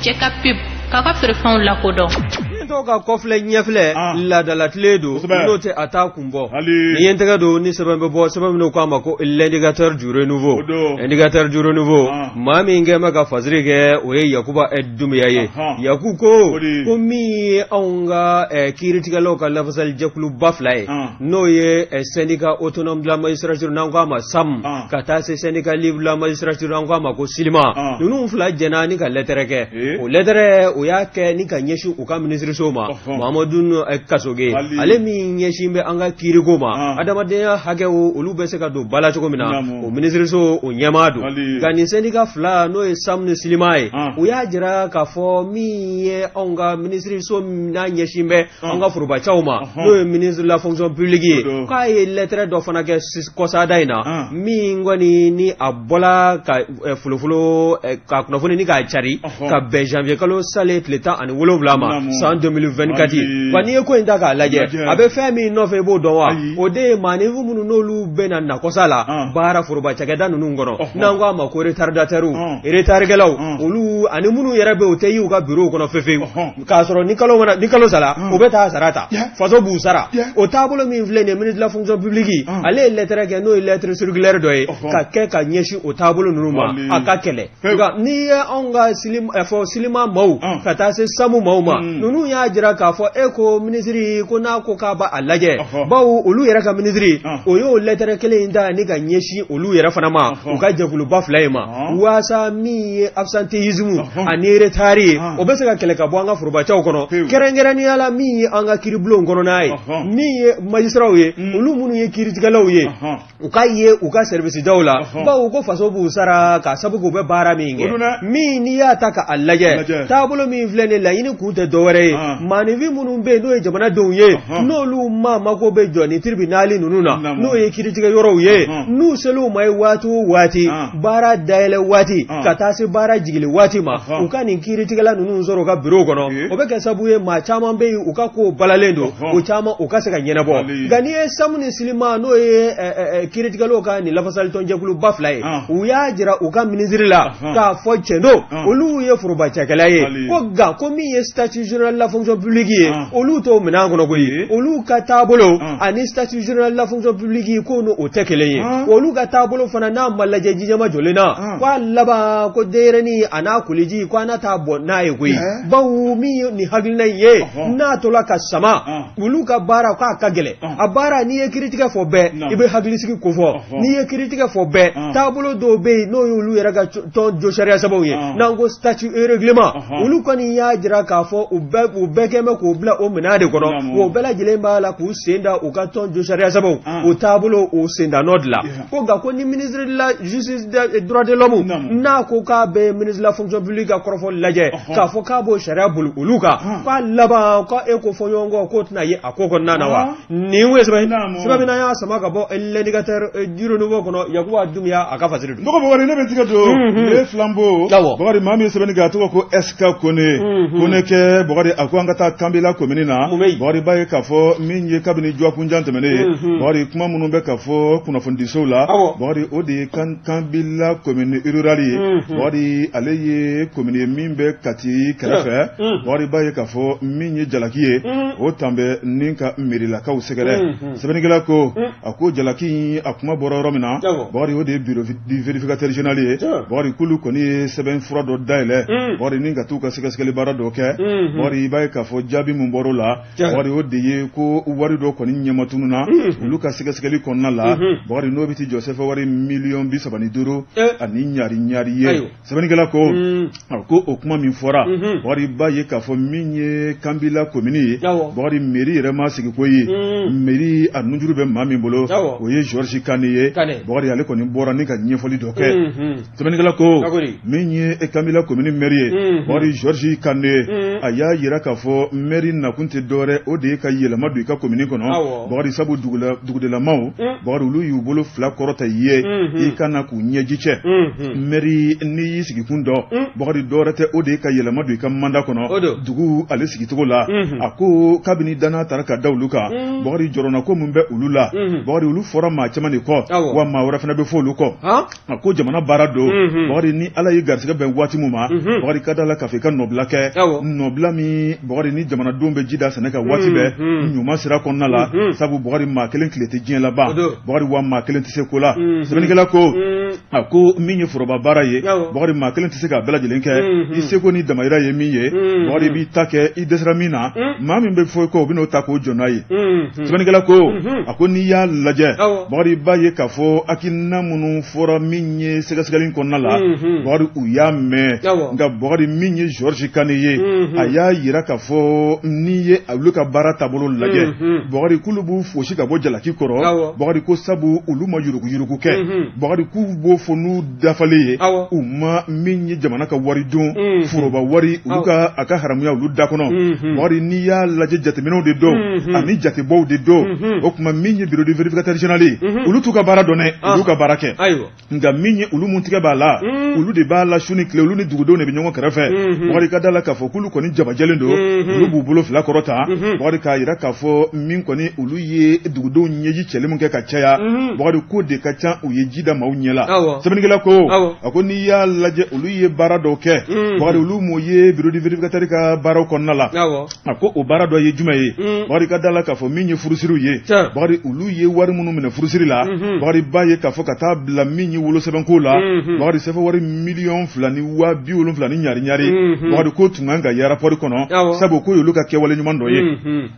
Cɛ ka pub k'a ka feerefɛnw lakodɔn. Ni tɔw ka kɔfilɛ ɲɛfilɛ laadalatile don, n'o tɛ a t'a kun bɔ. Ni ye n tɛgɛ don ni sɛbɛn bɛ bɔ, sɛbɛn min k'a ma ko L'Indicateur du Renouveau. Indicateur du Renouveau, maa min kɛn bɛ ka fasiri kɛ, o ye Yakuba Dunbiya ye. Yaku ko min ye anw ka kiiritigɛlaw ka lafasalijɛkuluba fila ye, n'o ye Syndicat autonome de la magistrature, n'an k'a ma SAM, ka taa se Syndicat libre de la magistrature, an k'a ma ko SYLIMA, ninnu fila jɛna ni ka lɛtɛrɛ kɛ. O lɛtɛrɛ, o y'a kɛ ni ka ɲɛsin u ka minisiriso ma, Mamadu Kasoge, ale min ɲɛsin bɛ an ka kiiriko ma, adamadenya hakɛw olu bɛ se ka don ba la cogo min na, o minisiriso o ɲɛmaa don. Nka nin syndicat fila, n'o ye SAM ni SYLIMA ye, u y'a jira k'a fɔ min ye anw ka minisiriso n'a ɲɛsin bɛ an ka forobacaw ma, n'o ye ministre de la Fonction publique ye, k'a ye lɛtɛrɛ dɔ fana kɛ kɔsada in na, min kɔni ni a bɔla ka folofolo ka kunnafoni ni k'a cari ka bɛn janvier kalo sale tile 17 ma, san 2024. Wa n'i ye ko in ta k'a lajɛ, a bɛ fɛn min nɔfɛ, i b'o dɔn wa? O de ye maaninfin minnu n'olu bɛ na nakɔsa la baara foroba cakɛda ninnu kɔnɔ, n'an ko a ma ko retardatɛriw, retardkɛlaw, olu ani minnu yɛrɛ bɛ, o tɛ y'u ka bureau kɔnɔ fefewu, k'a sɔrɔ ni kalo mana, ni kalo sara, u bɛ taa sara ta, faso b'u sara. O taabolo min filɛ nin ye, ministre de la Fonction publique, ale ye lɛtɛrɛ kɛ, n'o ye lettre circulaire dɔ ye, ka kɛ ka ɲɛsin o taabolo ninnu ma, a ka kɛlɛ. Nka n'i ye anw ka fɔ SYLIMA maaw ka taa se SAM maaw ma, ninnu y'a jira k'a fɔ e ko minisiri ko n'a ko k'a b'a lajɛ, bawo olu yɛrɛ ka minisiri, o y'o lɛtɛrɛ kelen in ta ni ka ɲɛsin olu yɛrɛ fana ma, u ka jɛkuluba fila in ma, waasa min ye absentéisme ani retard ye, o bɛ se ka kɛlɛ ka bɔ an ka forobacaw kɔnɔ, kɛrɛnkɛrɛnnenya la min ye an ka kiiribulonw kɔnɔna ye, min ye magistrats ye, olu minnu ye kiiritigɛlaw ye, u ka ye u ka service daw la, bawo ko faso b'u sara ka sabu k'u bɛ baara min kɛ. Min n'i y'a ta k'a lajɛ, taabolo min filɛ nin, laɲini kun tɛ dɔwɛrɛ ye, maaninfin minnu bɛ yen, n'o ye jamanadenw ye, n'olu ma mako bɛ jɔ ni tribunal ninnu na, n'o ye kiiritigɛ yɔrɔw ye, n'u sel'u ma ye waati o waati, baara dayɛlɛ waati ka taa se baara jigili waati ma, u ka nin kiiritigɛla ninnu sɔrɔ u ka bureau kɔnɔ, o bɛ kɛ sababu ye maa caman bɛ yen, u ka kow balalen don, o caman u ka se ka ɲɛnabɔ. Nka n'i ye SAM ni SYLIMA, n'o ye kiiritigɛlaw ka nin lafasalitɔnjɛkuluba fila ye, u y'a jira u ka minisiri la k'a fɔ tiɲɛ don, olu ye foroba cakɛla ye, ko nka ko min ye statut général de la fonction publique ye, olu t'o minɛn kɔnɔ koyi. Olu ka taabolo ani statut général de la fonction publique ko n'o tɛ kelen ye. Olu ka taabolo fana, n'a ma lajɛ jijama jɔlen na, k'a laban ko denyɛrɛnin a n'a koliji ko an na taa bɔ n'a ye koyi, bawo min ye nin hakilina in ye, n'a tola ka sama olu ka baara, k'a ka gɛlɛn a baara. N'i ye kiiritigɛ fɔ bɛɛ, i bɛ hakilisigi ko fɔ. N'i ye kiiritigɛ fɔ bɛɛ, taabolo dɔw bɛ yen, n'o y'olu yɛrɛ ka tɔn jo sariya sɛbɛnw ye, n'an ko statut et règlement, olu kɔni y'a jira k'a fɔ u bɛɛ u bɛɛ kɛn bɛ k'u bila o minɛn de kɔnɔ, o bɛɛ lajɛlen b'a la k'u sen da u ka tɔn josariya sɛbɛnw o taabolo o senda nɔ de la. Ko nka ko ni ministre de la justice et droit de l'homme n'a ko k'a bɛ ministre de la fonction publique ka kɔrɔfɔ lajɛ k'a fɔ k'a b'o sariya boli olu kan, k'a laban ko e ko fɔɲɔgɔnkɔ k'o tɛna ye a ko kɔnɔna na wa. Nin ye sɛbɛn sɛbɛn min n'an y'a sama ka bɔ L'Indicateur du Renouveau kɔnɔ, Yakuba Dunbiya a ka fasiri don. Dɔgɔ Bakari, ne bɛ tigɛ don Le Flambeau. Bakari, maa min ye sɛbɛnni kɛ, a tɔgɔ ko SK Kone. Kone kɛ Bakari, a ko an ka taa Kanbela komini na. Bakari, b'a ye k'a fɔ min ye kabini dɔgɔkunjan tɛmɛnen ye, Bakari, kuma minnu bɛ ka fɔ kunnafonidisow la, Bakari, o de ye Kanbela commune rurale ye. Bakari, ale ye komini ye min bɛ Kati kɛrɛfɛ. Bakari, b'a ye k'a fɔ min ye jalaki ye, o tan bɛ ni ka merilakaw sɛgɛrɛ. Sɛbɛnnikɛla ko, a ko jalaki a kuma bɔra yɔrɔ min na, Bakari, o de ye bureau du vérificateur général ye. Bakari, k'olu kɔni ye sɛbɛn fura dɔ dayɛlɛ, Bakari, ni ka t'u ka sɛgɛsɛgɛli baara dɔ kɛ. Bakari, i b'a ye k'a fɔ jaabi min bɔr'o la, Bakari, o de ye ko wari dɔ kɔni ɲɛmatununa olu ka sɛgɛsɛgɛli kɔnɔna la. Bakari, n'o bɛ t'i jɔ sɛfɛ wari miliyɔn 35 ani ɲari ɲari ye. Sɛbɛnnikɛla ko, a ko o kuma min fɔra, Bakari, b'a ye k'a fɔ min ye Kanbila komini ye, Bakari, mairie yɛrɛ ma sigi ko ye. Mairie a nunjuru bɛ maa min bolo, o ye Georges Kane ye. Bakari, ale kɔni bɔra ni ka ɲɛfɔli dɔ kɛ. Sɛbɛnnikɛla ko min ye Kanbila komini maire ye, Bakari, Georges Kane, a y'a jira k'a fɔ maire nakun tɛ dɔwɛrɛ, o de ye ka yɛlɛma don i ka komini kɔnɔ. Bakari, sabu dugudelamaw, Bakari, olu y'u bolo fila kɔrɔta i ye, i ka na k'u ɲɛji cɛ. Maire, n'i y'i sigikun dɔn, Bakari, dɔwɛrɛ tɛ, o de ye ka yɛlɛma don i ka mandat kɔnɔ dugu ale sigicogo la. A ko kabini danaya taara ka da olu kan, Bakari, jɔrɔna ko min bɛ olu la. Bakari, olu fɔra maa caman de kɔ, wa maa wɛrɛ fana bɛ fɔ olu kɔ. A ko jamana baara don. Bakari, ni Ala ye garisɛgɛ bɛn waati min ma, Bakari, ka da la k'a fɔ i ka nɔbila kɛ, nɔbila min, Bakari, ni jamanadenw bɛ ji da sɛnɛ kan waati bɛɛ ɲuman sira kɔnɔna la. Sabu Bakari, maa kelen tile tɛ diɲɛ laban. Bakari, wa maa kelen tɛ se ko la. Sɛbɛnnikɛla ko, a ko min ye foroba baara ye, Bakari, maa kelen tɛ se k'a bɛɛ lajɛlen kɛ. I seko ni damayira ye min ye, Bakari, i b'i ta kɛ. I dɛsɛra min na, maa min bɛ fɔ i kɔ, o bɛ n'o ta k'o jɔ n'a ye. Sɛbɛnnikɛla ko, a ko n'i y'a lajɛ, Bakari, b'a ye k'a fɔ hakilina minnu fɔra min ye sɛgɛsɛgɛli kɔnɔna la, Bakari, u y'a mɛn. Nka Bakari, min ye Georges Kane ye, a y'a jira k'a fɔ n'i ye olu ka baara taabolo lajɛ, Bakari, k'olu b'u fosi ka bɔ jalaki kɔrɔ. Bakari ko sabu olu ma yuruguyurugu kɛ. Bakari, k'u b'o fɔ n'u dafalen ye, u ma min ye jamana ka wari dun, foroba wari, olu ka a ka haramuya olu da kɔnɔ. Bakari, n'i y'a lajɛ, jateminɛw de don ani jatebɔw de don. O tuma min ye bureau du vérificateur général ye, olu t'u ka baara dɔn dɛ, olu ka baara kɛ. Nka min ye olu mun tigɛ b'a la, olu de b'a la su ni tile, olu ni dugudenw de bɛ ɲɔgɔn kɛrɛfɛ. Bakari, ka da la k'a fɔ k'olu kɔni jabajɛlen don, olu b'u bolo fila kɔrɔta, Bakari, k'a jira k'a fɔ min kɔni olu ye dugudenw ɲɛji cɛli min kɛ ka caya, Bakari, ko de ka ca u ye ji da maaw ɲɛ la. Sɛbɛnnikɛla ko, a ko n'i y'a lajɛ, olu ye baara dɔw kɛ. Bakari, olu m'o ye bureau du vérificateur ka baaraw kɔnɔna la. A ko o baara dɔ ye jumɛn ye? Bakari, ka da la k'a fɔ min ye furusiriw ye, Bakari, olu ye wari minnu minɛ furusiri la, Bakari, b'a ye k'a fɔ ka taa bila min ye wolosɛbɛnko la, Bakari, sɛfɛ wari 2,070,000 ni ɲari ɲari, Bakari, ko tun kan ka ye rapport kɔnɔ, sabu ko y'olu ka kɛwale ɲuman dɔ ye.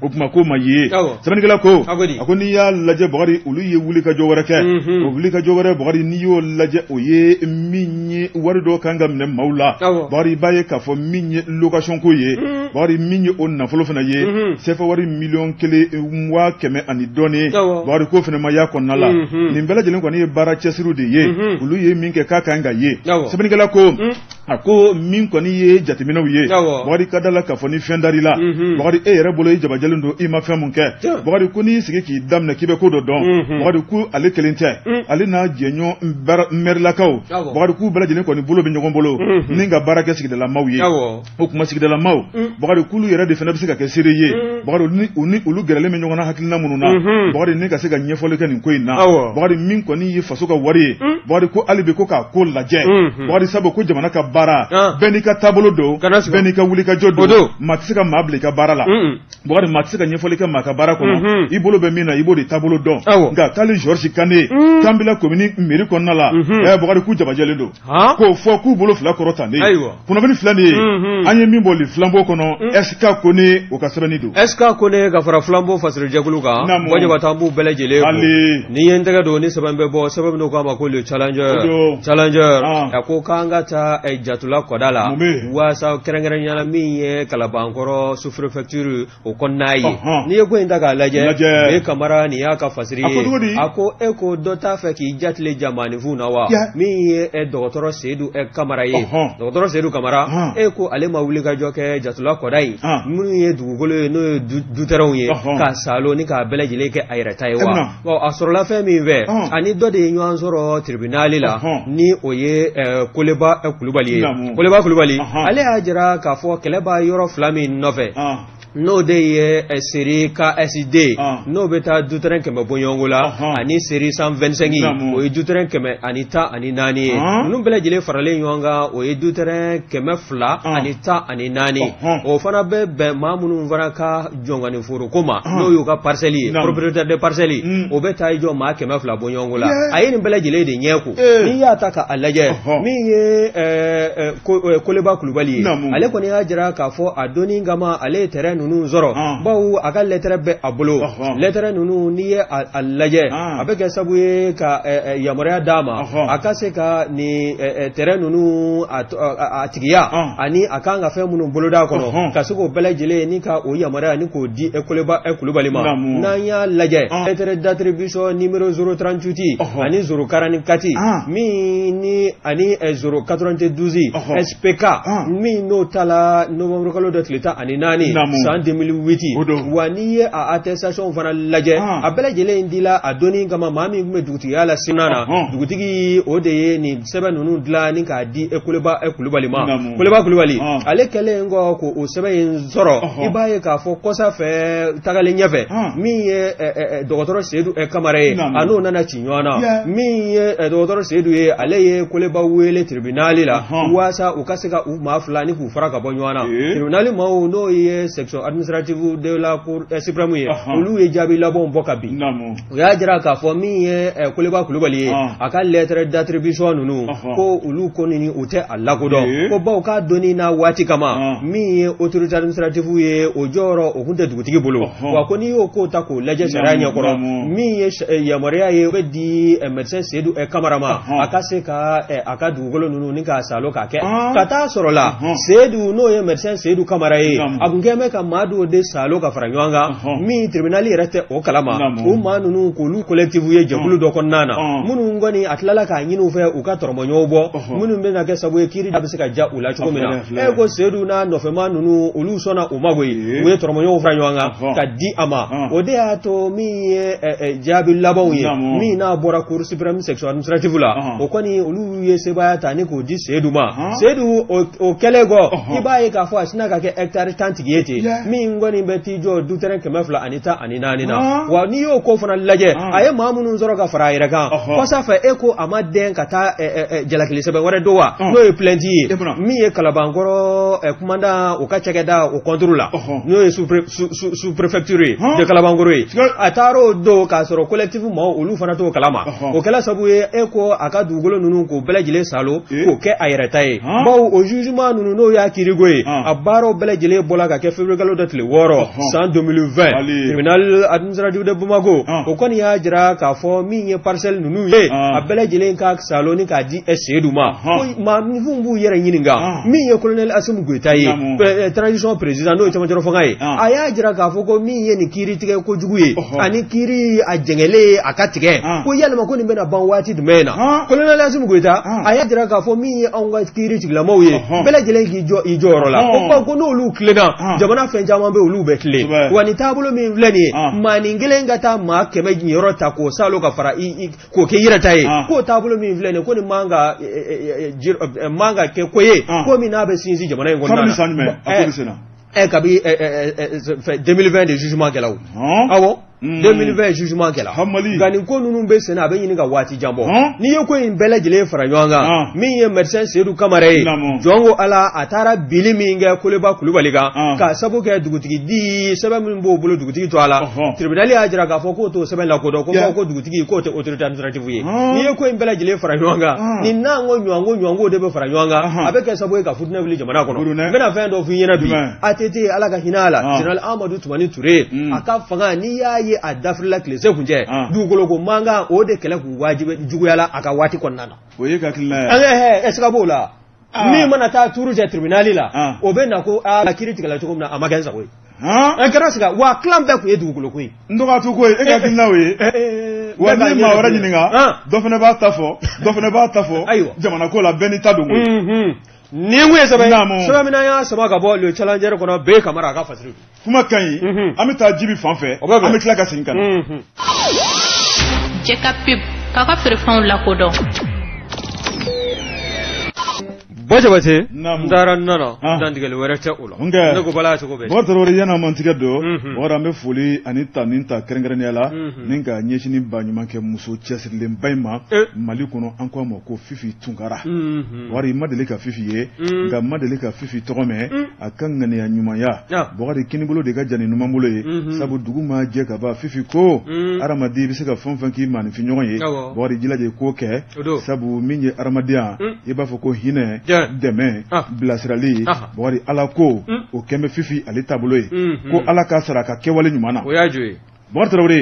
O tuma k'o ma ye. Sɛbɛnnikɛla ko, a ko n'i y'a lajɛ, Bakari, olu ye wulikajɔ wɛrɛ kɛ. O wulikajɔ wɛrɛ, Bakari, n'i y'o lajɛ, o ye min ye wari dɔ kan ka minɛ maaw la. Bakari, b'a ye k'a fɔ min ye location ko ye, Bakari, min ye o nafolo fana ye, sɛfɛ wari 1,100,000 ani dɔɔnin, Bakari, k'o fana ma y'a kɔnɔna la. Nin bɛɛ lajɛlen kɔni ye baara cɛsiriw de ye, olu ye min kɛ k'a kan ka ye. Sɛbɛnnikɛla ko, a ko min kɔni ye jateminɛw ye, Bakari, ka da la k'a fɔ ni fɛn dar'i la, Bakari, e yɛrɛ bolo i jabajɛlen don, i ma fɛn mun kɛ. Bakari, ko n'i sigi k'i daminɛ k'i bɛ ko dɔ dɔn, Bakari, ko ale kelen tɛ, ale n'a jɛɲɔgɔn mɛrilakaw, Bakari, k'u bɛɛ lajɛlen kɔni bolo bɛ ɲɔgɔn bolo ni ka baara kɛ sigidalamaw ye. O tuma sigidalamaw, Bakari, k'olu yɛrɛ de fana bɛ se ka kɛ seere ye, Bakari, u ni olu gɛrɛlen bɛ ɲɔgɔn na hakilina minnu na, Bakari, ni ka se ka ɲɛfɔli kɛ nin ko in na. Bakari, min kɔni ye faso ka wari ye, Bakari, ko hali bi ko k'a ko lajɛ. Bakari, sabu ko jamana ka baara, bɛɛ n'i ka taabolo don, bɛɛ n'i ka wulikajɔ don. Maa tɛ se ka maa bila i ka baara la. Bakari, maa tɛ se ka ɲɛfɔli kɛ maa ka baara kɔnɔ. I bolo bɛ min na, i b'o de taabolo dɔn. Nka k'ale Georges Kane, Kanbila komini mairie kɔnɔna la, Bakari, k'u jabajɛlen don, k'o fɔ k'u bolo fila kɔrɔtalen. Kunnafoni filɛ nin ye, an ye min bɔ Le Flambeau kɔnɔ. 9 SK Kone o ka sɛbɛnni don. SK Kone ka fara Flambeau fasirjɛkulu kan, Bɔjabate an b'u bɛɛ lajɛlen fo. Ni ye n tɛgɛ don ni sɛbɛn bɛ bɔ, sɛbɛn min k'a ma ko le challenger, challenger a ko k'an ka taa Jatula kɔda la waasa kɛrɛnkɛrɛnnenya la min ye Kalabankɔrɔ sous-préfecture o kɔnɔna ye. N'i ye ko in ta k'a lajɛ, B Kamara nin y'a ka fasiri ye. A ko e ko dɔ t'a fɛ k'i jatile ja maaninfinw na wa? Min ye dɔgɔtɔrɔ Seyidu Kamara ye, dɔgɔtɔrɔ Seyidu Kamara, e ko ale ma wuli ka jɔ kɛ Jatula kɔda ye, minnu ye dugukolo ye n'o ye dutɛrɛnw ye, k'a salo ni k'a bɛɛ lajɛlen kɛ a yɛrɛ ta ye wa? A sɔrɔla fɛn min fɛ, ani dɔ de ye ɲɔgɔn sɔrɔ tribunal la, ni o ye Koleba Kulubali ye. Koleba Kulubali, ale y'a jira k'a fɔ kɛlɛ b'a yɔrɔ fila min nɔfɛ, n'o de ye série KSD, n'o bɛ taa dutɛrɛn 100 bɔɲɔgɔnko la, ani série 125, o ye dutɛrɛn 114 ye. Ninnu bɛɛ lajɛlen faralen ɲɔgɔn kan, o ye dutɛrɛn 214. O fana bɛ bɛn maa minnu fana ka jɔnkani foroko ma, n'o y'u ka parcelle ye, propriétaire de parcelle, o bɛ taa i jɔ maa 200 bɔɲɔgɔnko la. A ye nin bɛɛ lajɛlen de ɲɛ ko. N'i y'a ta k'a lajɛ, min ye Koleba Kulubali ye, ale kɔni y'a jira k'a fɔ a donni kama ale ye terrain ninnu sɔrɔ, bawo a ka lɛtɛrɛ bɛ a bolo. Lɛtɛrɛ ninnu n'i ye a lajɛ, a bɛ kɛ sababu ye ka yamaruya d'a ma a ka se ka nin terrain ninnu a tigiya ani a kan ka fɛn minnu boloda kɔnɔ, ka se k'o bɛɛ lajɛlen ni ka o yamaruya ni k'o di Koleba Kulubali ma. N'an y'a lajɛ, lettre d'attribution numéro 038 ani 044 min ni ani 092 SPK min n'o tala novembre kalo dɔ tile 14 san 2008. Wa n'i ye a attestation fana lajɛ, a bɛɛ lajɛlen dila a donni kama maa min tun bɛ dugutigiya la Sina na, dugutigi o de ye nin sɛbɛn ninnu dilan ni k'a di Koleba Kulubali ma. Koleba Kulubali ale kɛlen kɔ k'o sɛbɛn in sɔrɔ, i b'a ye k'a fɔ kɔsa fɛ tagalen ɲɛfɛ, min ye dɔgɔtɔrɔ Seyidu Kamara ye, a n'o nana ci ɲɔgɔn na. Min ye dɔgɔtɔrɔ Seyidu ye, ale ye Koleba wele tribunal la waasa u ka se ka u maa fila ni k'u fara ka bɔ ɲɔgɔn na. Tribunal maaw, n'o ye section administrative de la cour suprême ye, olu ye jaabi labanw bɔ ka bin. U y'a jira k'a fɔ min ye Koleba Kulubali ye, a ka lettre d'attribution ninnu, ko olu ko nin u tɛ a lakodɔn, ko bawo k'a donni n'a waati kama, min ye autorité administrative ye, o jɔyɔrɔ o tun tɛ dugutigi bolo. Wa ko n'i y'o ko ta k'o lajɛ sariya ɲɛkɔrɔ, min ye yamaruya ye, o bɛ di médecin Seyidu Kamara ma, a ka se ka a ka dugukolo ninnu ni k'a salo k'a kɛ. Ka taa sɔrɔ la, Seyidu, n'o ye médecin Seyidu Kamara ye, a tun kɛn bɛ ka maa dɔw de salo ka fara ɲɔgɔn kan, min tribunal yɛrɛ tɛ o kalama. O maa ninnu k'olu collectif ye jɛkulu dɔ kɔnɔna na, minnu kɔni a tilala k'a ɲini u fɛ u ka tɔrɔmɔɲɔgɔnw bɔ, minnu bɛna kɛ sababu ye kiiri bɛ se ka ja u la cogo min na. E ko Seyidu n'a nɔfɛmaa ninnu, olu sɔnna o ma koyi, u ye tɔrɔmɔɲɔgɔnw fara ɲɔgɔn kan ka di a ma. O de y'a to min ye jaabi labanw ye, min n'a bɔra cour suprême section administrative la, o kɔni olu ye sebaaya ta ni k'o di Seyidu ma. Seyidu o kɛlen kɔ, i b'a ye k'a fɔ a sina ka kɛ hectare 10 tigi ye ten, min kɔni bɛ t'i jɔ dutɛrɛn 214 na. Wa n'i y'o ko fana lajɛ, a ye maa minnu sɔrɔ ka fara a yɛrɛ kan kɔsa fɛ, e ko a ma dɛn ka taa jalakili sɛbɛn wɛrɛ don wa, n'o ye plainte ye, min ye Kalabankɔrɔ commandant o ka cakɛda o contre la, n'o ye sous-préfecture ye de Kalabankɔrɔ ye, a taara o don k'a sɔrɔ collectif maaw olu fana t'o kalama. O kɛla sababu ye e ko a ka dugukolo ninnu k'o bɛɛ lajɛlen salo k'o kɛ a yɛrɛ ta ye. Bawo o jugement ninnu, n'o y'a kiiriko ye, a baaraw bɛɛ lajɛlen bɔla ka kɛ février kalo dɔ tile 6 san 2020, tribunal administratif de Bamako o kɔni y'a jira k'a fɔ min ye parcelle ninnu ye, a bɛɛ lajɛlen ka salo ni k'a di Seyidu ma. Ko maaninfinw b'u yɛrɛ ɲininka, min ye colonel Assimi Goïta ye, transition président, n'o ye cɛmancɛrɔ fanga ye, a y'a jira k'a fɔ ko min ye nin kiiri tigɛ kojugu ye, ani kiiri a jɛngɛlen a ka tigɛ, ko yalima ko nin bɛna ban waati jumɛn na? Colonel Assimi Goïta a y'a jira k'a fɔ min ye anw ka kiiri tigilamaw ye, bɛɛ lajɛlen k'i jɔ i jɔyɔrɔ la, ko bawo ko n'olu tilenna, jamana fɛn caman bɛ olu bɛ tilen. Wa nin taabolo min filɛ nin ye, maanin kelen ka taa maa 100 ɲiyɔrɔ ta k'o salo ka fara i k'o kɛ i yɛrɛ ta ye, k'o taabolo min filɛ nin ye, ko nin man ka kɛ ko ye, ko min n'a bɛ sinsin jamana in kɔnɔna na. Kabi 2020 de jugement kɛla o. Awɔ. 2020 jugement kɛla nka nin ko ninnu bɛ senna a bɛ ɲini ka waati jan bɔ n'i ye ko in bɛɛ lajɛlen fara ɲɔgɔn kan min ye médecin Seydou Kamara ye jɔn ko Ala a taara bili min kɛ Koleba Kulubali kan k'a sabu kɛ dugutigi di sɛbɛn min b'o bolo dugutigi tɔgɔ la tribunal y'a jira k'a fɔ k'o t'o sɛbɛn lakodɔn ko fɔ ko dugutigi k'o tɛ autorité administrative ye n'i ye ko in bɛɛ lajɛlen fara ɲɔgɔn kan nin n'an ko ɲɔgɔnko ɲɔgɔnko de bɛ fara ɲɔgɔn kan a bɛ kɛ sababu ye ka futinɛ wuli jamana kɔnɔ n bɛna fɛn dɔ f'i ɲɛna bi ATT Ala ka hinɛ a la général Amadu Tumani Ture a ka fanga n'i y'a ye a dafirila tile se kun cɛ dugukolo ko mankan o de kɛlɛ kun wajibi juguyala a ka waati kɔnɔna na o ye ka hakilina ye ɛ siga b'o la min mana taa turu cɛ tribunal la o bɛ na ko a kiiri tigɛla cogo min na a ma kɛ n sago ye an kɛra siga wa tilan bɛɛ kun ye dugukolo ko ye n dɔgɔ to ko ye e ka hakilina o ye wa n'i ye maa wɛrɛ ɲininka dɔ fana b'a ta fɔ dɔ fana b'a ta fɔ ayiwa jamana ko la bɛɛ n'i ta don koyi Nin kun ye sɛbɛn ye sɛbɛn min n'an y'a sama ka bɔ Le Challenger kɔnɔ B Kamara a ka fasiri don. Kuma ka ɲi an bɛ taa Jibi fan fɛ an bɛ tila ka segin ka na. Jɛ ka pub k'aw ka feerefɛnw lakodɔn. Bɔ Jabate n taara n nana dantigɛli wɛrɛ tɛ o la ne ko bala cogo bɛ. Bɔkari Tarawele yan'an m'an tigɛ don Bɔkari an bɛ foli ani tanuni ta kɛrɛnkɛrɛnnenya la ni ka ɲɛsin nin baɲumankɛ muso cɛsirilenba in ma Mali kɔnɔ an ko a ma ko Fifi Tunkara. Bɔkari ma deli ka Fifi ye nka ma deli ka Fifi tɔgɔ mɛn a ka ŋaniya ɲumanya Bɔkari kinibolo de ka jan ni numanbolo ye sabu dugu ma jɛ ka ban Fifi ko hadamaden i bɛ se ka fɛn o fɛn k'i maaninfin ɲɔgɔn ye Bɔkari jilaja i k'o kɛ sabu min ye hadamadenya i b'a fɔ ko hinɛ dɛmɛ bilasirali Bɔkari Ala ko o kɛn bɛ Fifi ale taabolo ye ko Ala k'a sara a ka kɛwale ɲuman na. Bɔkari Tarawele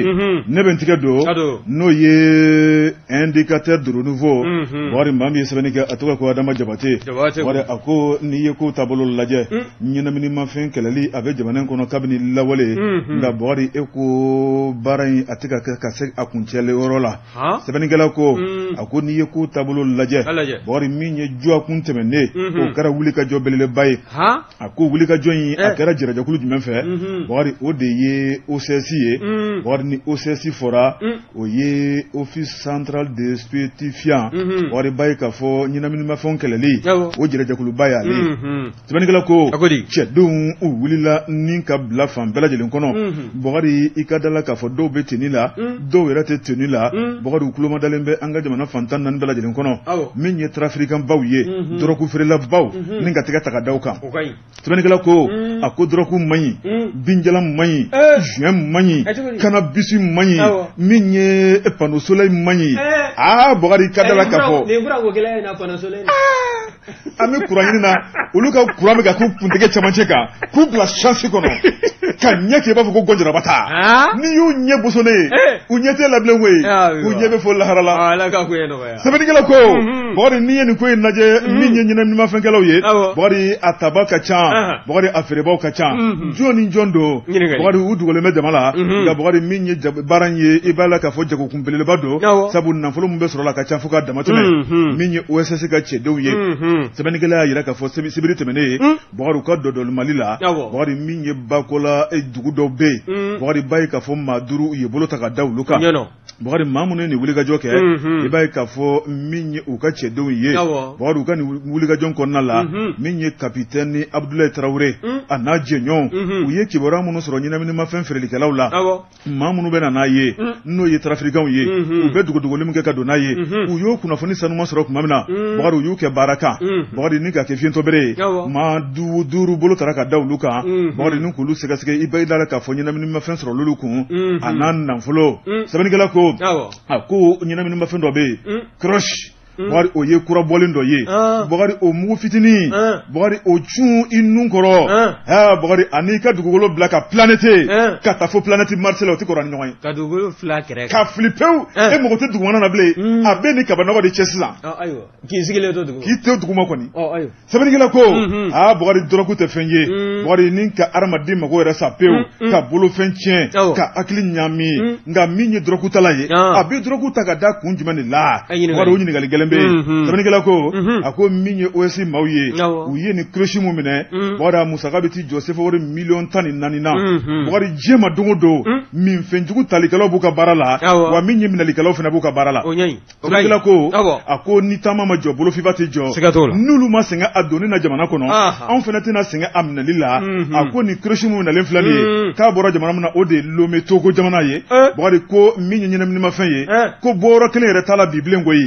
ne bɛ n tigɛ don n'o ye indicateur du renouveau Bɔkari maa min ye sɛbɛnni kɛ a tɔgɔ ko Adama Jabate Bɔkari a ko n'i ye ko taabolo lajɛ ɲɛnaminimafɛn kɛlɛli a bɛ jamana in kɔnɔ kabini lawale nka Bɔkari e ko baara in a tɛ ka kɛ ka se a kuncɛli yɔrɔ la sɛbɛnnikɛla ko a ko n'i ye ko taabolo lajɛ Bɔkari min ye dɔgɔkun tɛmɛnen o kɛra wulikajɔ belebeleba ye a ko wulikajɔ in a kɛra jɛrɛjɛkulu jumɛn fɛ Bɔkari o de ye OCS ye Bɔkari ni OCS fɔra o ye Office central de stupéfiants Bɔkari b'a ye k'a fɔ ɲɛnaminimafɛnw kɛlɛli o jɛrɛjɛkuluba y'ale ye sɛbɛnnikɛla ko cɛdenw u wulila ni ka bila fan bɛɛ lajɛlen kɔnɔ Bɔkari i ka da la k'a fɔ dɔw bɛ tenue la dɔw yɛrɛ tɛ tenue la Bɔkari u tulomadalen bɛ an ka jamana fan 14 bɛɛ lajɛlen kɔnɔ min ye trafiquantbaw ye dɔrɔgu feerelabaw ni ka tɛgɛ ta ka da u kan sɛbɛnnikɛla ko a ko dɔrɔgu man ɲi binjalan man ɲi joint man ɲi cannabis man ɲi min ye panneau solaire man ɲi aa Bɔkari ka da la k'a fɔ an bɛ kuran ɲini na olu ka kuran bɛ ka k'u kuntigɛ cɛmancɛ kan k'u bila chance kɔnɔ ka ɲɛ kɛ i b'a fɔ ko gɔnjaraba ta n'i y'u ɲɛ bosonnen ye u ɲɛ tɛ la bilen koyi u ɲɛ bɛ fo lahara la sɛbɛnnikɛla ko Bɔkari n'i ye nin ko in lajɛ min ye ɲɛnaminimafɛnkɛlaw ye Bɔkari a taba ka ca Bɔkari a feerebaw ka ca jɔn ni jɔn don Bɔkari u dogolen bɛ jama la nka Bɔkari min ye baara in ye i b'a la k'a fɔ jagokun belebeleba don sabu nafolo min bɛ sɔrɔ la ka ca fo k'a damatɛmɛ min ye OSS ka cɛdenw ye sɛbɛnnikɛla y'a jira k'a fɔ sibiri tɛmɛnen ye Bɔkari u ka dɔdɔli Mali la Bɔkari min ye Bakola dugu dɔw bɛ yen Bɔkari b'a ye k'a fɔ maa 5 u ye bolo ta ka da olu kan Bɔkari maa minnu ye nin wulikajɔ kɛ i b'a ye k'a fɔ min ye u ka cɛdenw ye Bɔkari u ka nin wulikajɔ kɔnɔna la min ye kapitɛni Abudulayi Tarawele a n'a jɛɲɔgɔnw u ye kibaruya minnu sɔrɔ ɲɛnaminimafɛn feerelikɛlaw la maa minnu bɛ na n'a ye n'o ye trafiquantw ye u bɛ dogodogoli min kɛ ka don n'a ye u y'o kunnafoni sanuma sɔrɔ tuma min na Bɔkari u y'u kɛ baara kan Bɔkari ni ka kɛ fiyentɔbere ye maa 5 bolo tara ka da olu kan Bɔkari ni k'olu sɛgɛsɛgɛ i b'a la k'a fɔ ɲɛnaminimafɛn sɔrɔ olu kun a n'a nafolo sɛbɛnnikɛla ko a ko ɲɛnaminimafɛn dɔ bɛ yen crush Bɔkari o ye kura bɔlen dɔ ye Bɔkari o mugu fitinin Bɔkari o cun i nun kɔrɔ Bɔkari ani ka dugukolo bila ka planète ka taa fo planète Mars la o tɛ kɔrɔ ni ɲɔgɔn ye ka dugukolo fila kɛrɛ ka fili pewu e mago tɛ dugumana na bilen a bɛ ni kabanɔgɔ de cɛ sisan k'i sigilen to duguma k'i to duguma kɔni sɛbɛnnikɛla ko aa Bɔkari dɔrɔgu tɛ fɛn ye Bɔkari ni ka hadamaden mago yɛrɛ sa pewu ka bolofɛn tiɲɛ ka hakili ɲaami nka min ye dɔrɔgutala ye a bɛ dɔrɔgu ta ka da kun jumɛn de la Bɔkari o ɲininkali gɛlɛn. tigɛlen bɛ yen. Sɛbɛnnikɛla ko a ko min ye OS maaw ye, u ye nin creche mun minɛ, Bukari, a musaka bɛ t'i jɔ CFA wari miliyɔn 14 na. Bukari, diɲɛ ma don o don, minfɛnjugu talikɛlaw b'u ka baara la, wa min ye minɛlikɛlaw fana b'u ka baara la. Sɛbɛnnikɛla ko a ko ni taama ma jɔ, bolofiba tɛ jɔ. N'olu ma sɛgɛn a donni na jamana kɔnɔ, anw fana tɛna sɛgɛn a minɛli la. A ko nin creche mun minɛlen filɛ nin ye, k'a bɔra jamana min na, o de ye Lomé Togo jamana ye. Bukari ko min ye ɲɛnaminimafɛn ye, ko bɔyɔrɔ kelen yɛrɛ t'a la bi bilen koyi.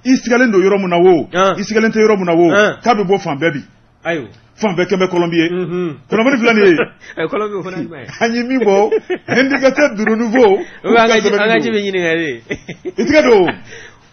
I sigalen don yɔrɔ min na o, i sigalen tɛ yɔrɔ min na o, k'a bɛ bɔ fan bɛɛ bi. Fan bɛɛ kɛn bɛ Colombie ye. Kunnafoni filɛ nin ye, an ye min bɔ Indicateur du Renouveau. An ka ji bɛ ɲininkali. I tigɛ don.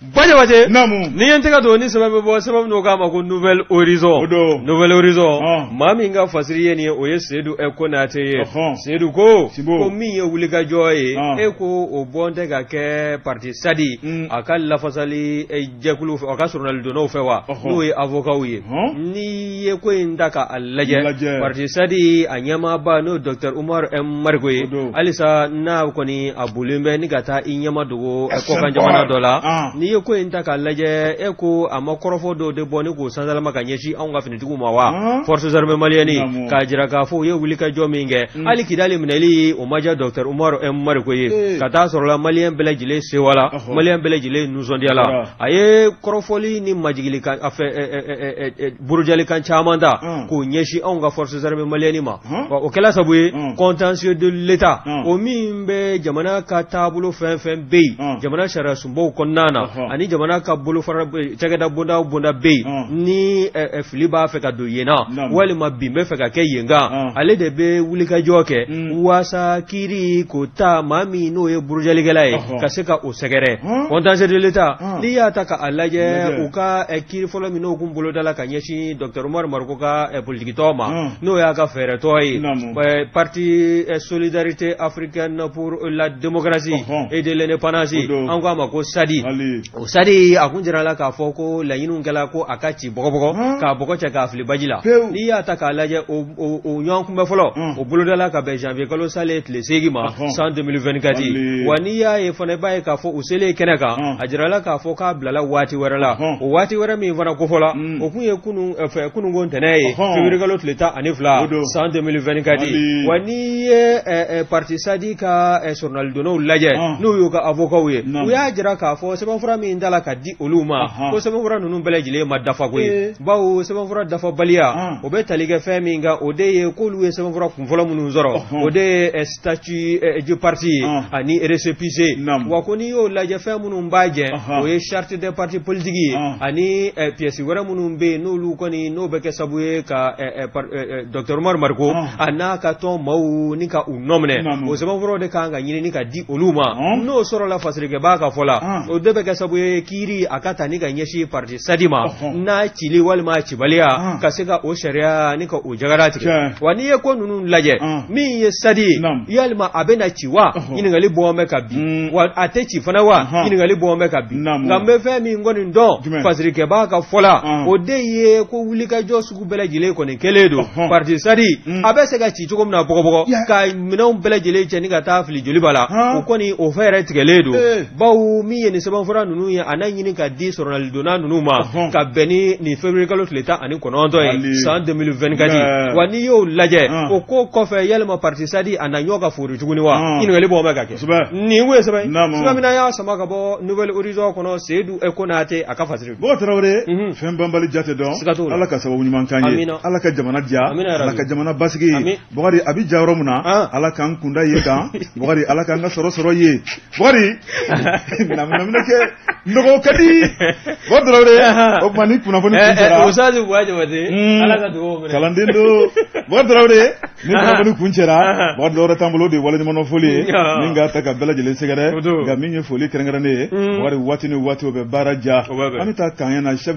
Bajabate. Naamu. Ni ye n tɛgɛ don ni sɛbɛn bɛ bɔ, sɛbɛn n'o k'a ma ko Nouvel Horizon. O don. Nouvel Horizon. Maa min ka fasiri ye nin ye, o ye Seyidu Konate ye. Seyidu ko ko min ye wulikajɔ ye, e ko o bɔn tɛ ka kɛ parti SADI a ka lafasali jɛkulu fɛ, a ka soronalidonnaw fɛ wa, n'o ye avocat ye. N'i ye ko in ta k'a lajɛ, parti SADI a ɲɛmaaba, n'o ye docteur Umaru M Mariko ye, halisa n'a kɔni a bolilen bɛ ni ka taa i ɲɛma dogo kɔkan jamana dɔ la. N'i ye ko in ta k'a lajɛ, e ko a ma kɔrɔfɔ dɔw de bɔ ni k'o sansalama ka ɲɛsin anw ka finitigiw ma wa, forces armées maliennes, k'a jira k'a fɔ u ye wulikajɔ min kɛ, hali Kidali minɛli, o ma diya docteur Umaru M Mariko ye. Ka taa sɔrɔ la, malien bɛɛ lajɛlen sewala, malien bɛɛ lajɛlen nisɔndiyala. A ye kɔrɔfɔli ni majigili kan, a fɛ burujalikan caman ta k'o ɲɛsin anw ka forces armées maliennes ma. O kɛla sabu ye, contentieux de l'État, o min bɛ jamana ka taabolo fɛn fɛn bɛ yen, jamana sariya sunbaw kɔnɔna na, ani jamana ka bolofara cakɛda bonda o bonda bɛ yen, ni fili b'a fɛ ka don yen na, walima bin bɛ fɛ ka kɛ yen kan, ale de bɛ wulikajɔ kɛ waasa kiiri k'o ta maa min n'o ye burujalikɛla ye, ka se ka o sɛgɛrɛ. Contentieux de l'État, n'i y'a ta k'a lajɛ, u ka kiiri fɔlɔ min n'o kun boloda la ka ɲɛsin docteur Umaru Mariko ka politikitɔn ma, n'o y'a ka fɛɛrɛtɔ ye, Parti Solidarité Africaine pour la Démocratie et de l'Indépendance, an ko a ma ko SADI. O SADI, a kun jira la k'a fɔ ko laɲiniw kɛla ko a ka ci bɔgɔbɔgɔ, k'a bɔgɔ cɛ k'a fili baji la. N'i y'a ta k'a lajɛ, o ɲɔgɔn kunbɛ fɔlɔ, o bolodala ka bɛn janvier kalo salen tile 8 ma san 2024. Wa n'i y'a ye fana, i b'a ye k'a fɔ u selen kɛnɛ kan, a jirala k'a fɔ k'a bilala waati wɛrɛ la. O waati wɛrɛ min fana kofɔla, o kun ye kunun fɛ, kununko ntɛnɛn ye, février kalo tile 12 san 2024. Wa n'i ye parti SADI ka soronalidonnaw lajɛ, n'u y'u ka avocat ye, u y'a jira k'a fɔ sɛbɛnfura min tala ka di olu ma, ko sɛbɛnfura ninnu bɛɛ lajɛlen ma dafa koyi. Bawo sɛbɛnfura dafabaliya, o bɛ tali kɛ fɛn min kan, o de ye k'olu ye sɛbɛnfura kunfɔlɔ minnu sɔrɔ, o de ye statut du parti ye ani récépissé. Wa ko n'i y'o lajɛ, fɛn minnu b'a jɛ, o ye charte des partis politiques ye, ani pièce wɛrɛ minnu bɛ yen, n'olu kɔni n'o bɛ kɛ sababu ye ka docteur Umaru Mariko a n'a ka tɔn maaw ni ka u nɔ minɛ, o sɛbɛnfuraw de kan ka ɲini ka di olu ma. N'o sɔrɔla, fasirikɛbaa ka fɔ la, o de bɛ kɛ sababu ye kiiri a ka ta ni ka ɲɛsin parti SADI ma, n'a cili walima cibaliya, ka se ka o sariya ni ka o jagara tigɛ. Wa n'i ye ko ninnu lajɛ, min ye SADI ye, yalima a bɛ na ci wa? Ɲininkali bɔ bɛ ka bi. Wa a tɛ ci fana wa? Ɲininkali bɔ bɛ ka bi. Nka n bɛ fɛn min kɔni dɔn fasirikɛbaa ka fɔ la, o de ye ko wulikajɔ sugu bɛɛ lajɛlen kɔni kɛlen don parti SADI, a bɛ se ka ci cogo min na bɔgɔbɔgɔ, ka minɛnw bɛɛ lajɛlen cɛ ni ka taa fili joliba la, o kɔni o fɛn yɛrɛ tigɛlen don. Bawo min ye nin sɛbɛnfura ninnu ye, a n'a ɲini ka di sɔrɔnalidonna ninnu ma ka bɛn ni nin février kalo tile 19 ye san 2024. Wa n'i y'o lajɛ, o ko kɔfɛ, yalima parti SADI a na ɲɔ ka fori tuguni wa? Ɲininkali bɔ bɛ ka kɛ. Nin kun ye sɛbɛn sɛbɛn min y'a sama ka bɔ Nouvel Horizon kɔnɔ, Seyidu Konate a ka fasiri. Bɔgɔ Tarawele, fɛn banbali jate dɔn. Ala ka sababu ɲuman kan ye, Ala ka jamana diya, Ala ka jamana basigi. Bɔgɔri, a bɛ ja yɔrɔ min na, Ala k'an kunda ye kan. Bɔgɔri, Ala k'an ka sɔrɔ sɔrɔ ye. Bɔgɔri, minɛ kɛ nɔgɔ ka di. Bɔgɔ Tarawele, o tuma ni kunnafoni kun cɛra. Usazi Buwa Jabate, Ala ka dugawu minɛ. Kalanden don. Bɔgɔ Tarawele, ni kunnafoni kun cɛra, Bɔgɔ, dɔwɛrɛ t'an bolo, o de ye waleɲumandɔn foli ye min ka ta ka bɛɛ lajɛlen sɛgɛrɛ. Nka min ye foli kɛrɛnkɛrɛnnen ye, Bɔgɔri, waati ni waati o bɛ baara diya. An bɛ taa kan na chef.